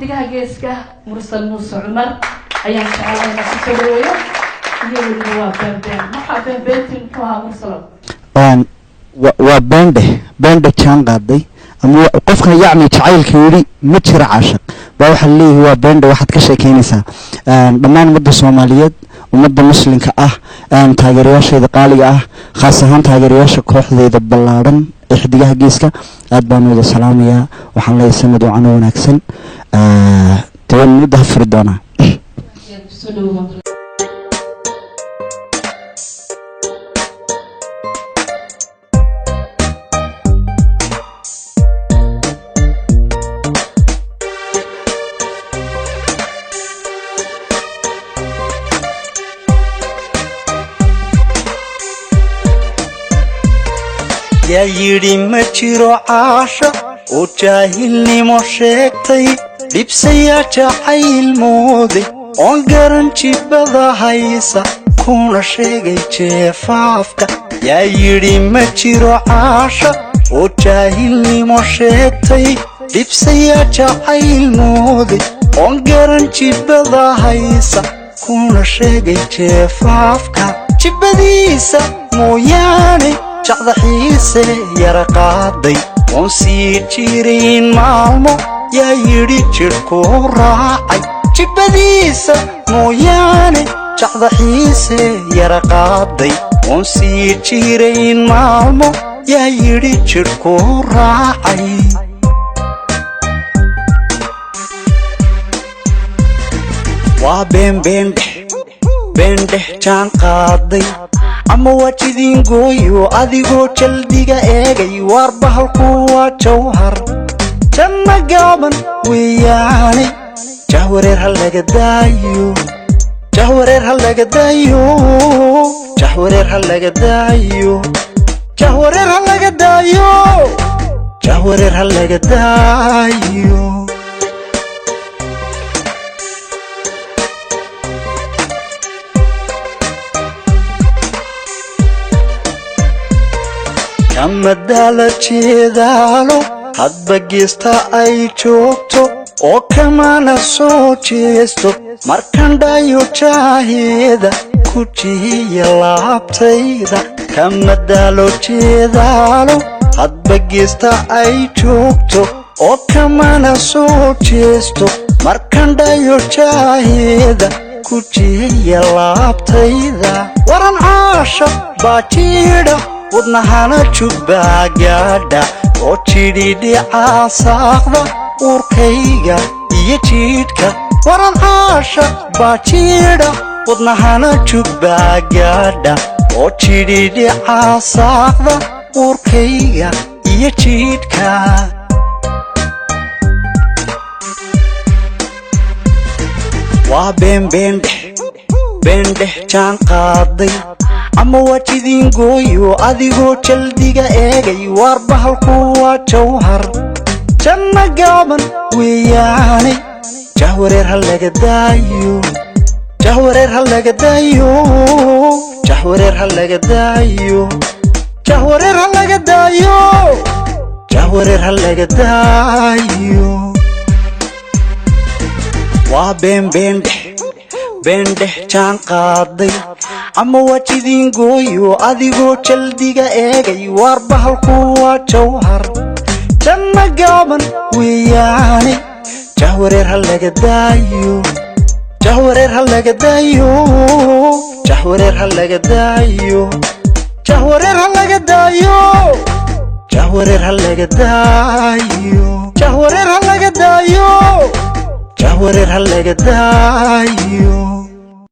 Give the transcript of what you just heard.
Xidigaha Geeska, Mursal Muuse Cumar ayaan jecelahay inaan kusoo dhaweeyo, iyo weliba waa beenbeen. Maxaa beenbeentii muxuu ahaa, Mursalo? Waa beendheh, beendhe jaan qaaday ama qofkan yacni jacaylka yidhi ma jiro caashaq baa waxaa leeyahay waa beendhe. Waxaad ka sheekeynaysaa dhammaan ummadda Soomaaliyeed, ummadda Muslimka ah, taageerayaashayda qaaliga ah, khaas ahaan taageerayaasha kooxdayda ballaadhan ee Xidigaha Geeska, aad baan wada salaamayaa. Waxaan leeyahay sanad wacan oo wanaagsan. Dee waan muddo hafuri doonaa. Kusoo dhawow. Yaa yidhi ma jiro caasha oo jaahilnimo sheegtay, dhibsayaa jacayl mooday oon garan jibbada haysa, kuna sheegay jeefaafka? Yaa yidhi ma jiro caasha oo jaahilnimo sheegtay, dhibsayaa jacayl mooday oon garan jibbada haysa, kuna sheegay jeefaafka? Jibbadiisa mooyaane jacda xiise yara qaaday oon sii jirayn maalmo, yaa yidhi jidhkuu raacay? Jibbadiisa mooyaane jacda xiise yara qaaday oon sii jirayn maalmo, yaa yidhi jidhkuu raacay? Waa beenbeendheh, beendheh jaan qaaday ama waa jidin gooyo adigoo jaldiga eegay. Waar bahalku waa jawhar janna gaaban weeyaane, jahwareer ha laga daayo, jahwareer ha laga daayo, jahwareer ha laga daayo, jahwareer ha laga daayo, jahwareer ha laga daayo. Kama daala jeedaalo hadba geesta ay joogto oo kamana soo jeesto, markan dhayo jaaheeda ku jihiya laabtayda. Kama daalo jeedaalo hadba geesta ay joogto oo kamana soo jeesto, markan dhayo jaaheeda ku jihiya laabtayda. Waran caasha baa jiidha wadnahana jubbaa gaadha oo jidhidhicaa saaqda uurkayga iyo jidhka. Waran caasha baa jiidha wadnahana jubbaa gaadha oo jidhidhicaa saaqda uurkayga iyo jidhka. Waa beenbeendheh, beendheh jaan qaaday ama waa jidin gooyo adigoo jaldiga eegay. Waar bahalku waa jawhar janna gaaban weeyaane, jahwareer ha laga daayo, jahwareer ha laga daayo, jahwareer ha laga daayo, jahwareer ha laga daayo, jahwareer ha laga daayo. Waa beenbeendheh, beendheh jaan qaaday ama waa jidin gooyo adigoo jaldiga eegay. Waar bahalku waa jawhar janna gaaban weeyaane, jahwareer ha laga daayo, jahwareer ha laga daayo, jahwareer ha laga daayo, jahwareer ha laga daayo, jahwareer ha laga daayo, jahwareer ha laga daayo, jahwareer ha laga daayo.